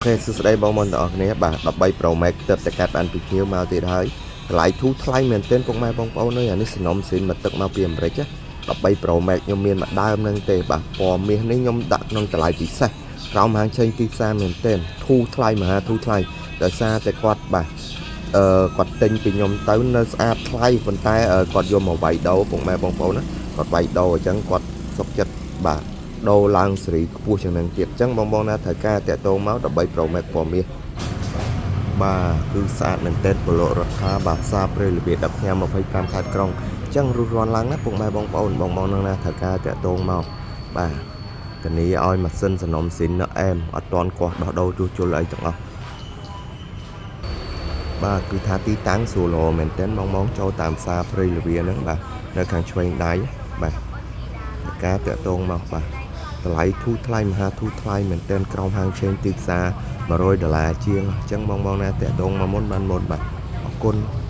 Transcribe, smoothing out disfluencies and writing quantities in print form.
OK សួស្តីបងប្អូនទាំងអស់គ្នាបាទ13 Pro Max ទើបតែកាត់បានពីភ្ញៀវមកទៀតហើយតម្លៃធូរថ្លៃមែនទែនពុកម៉ែបងប្អូនអើយអានេះសំណុំស៊ីនមកទឹកមកពីអាមេរិកណា13 Pro Max ខ្ញុំមានមួយដើមហ្នឹងទេបាទពណ៌មាសនេះខ្ញុំដាក់ក្នុងតម្លៃពិសេសក្រោមហាងឆេងទីផ្សារមែនទែនធូរថ្លៃមហាធូរថ្លៃដោយសារតែគាត់បាទអឺគាត់ទិញពីខ្ញុំទៅនៅស្អាតថ្លៃប៉ុន្តែគាត់យកមកវាយដូរពុកម៉ែបងប្អូនណាគាត់វាយដូរអញ្ចឹងគាត់សុខចិត្តបាទដូរឡើងសេរីខ្ពស់ជាងនឹងទៀតអញ្ចឹងបងបងណាត្រូវការតាក់ទងមក13 Pro Max ពណ៌មាសបាទគឺស្អាតមែនទែនពលរដ្ឋាបាទផ្សារព្រៃរបៀប10ញ៉ាំ25ខេត្តក្រុងអញ្ចឹងរុះរាន់ឡើងណាពុកម៉ែបងប្អូនបងបងនឹងណាត្រូវការតាក់ទងមកបាទធានាឲ្យម៉ាស៊ីនសនំស៊ីននៅអែមអត់តន់កោះដោះដូរជួសជុលអីទាំងអស់បាទគឺថាទីតាំងស្រួលរមែនទែនបងបងចូលតាមផ្សារព្រៃលវាហ្នឹងបាទនៅខាងឆ្វេងដៃបាទការតាក់ទងមកបាទតម្លៃធូរថ្លៃមហាធូរថ្លៃមែនទែនក្រោមហាងឆេងទីផ្សារ100ដុល្លារជាងអញ្ចឹងបងបងណាតាក់ទងមកមុនបានមុនបាទអរគុណ។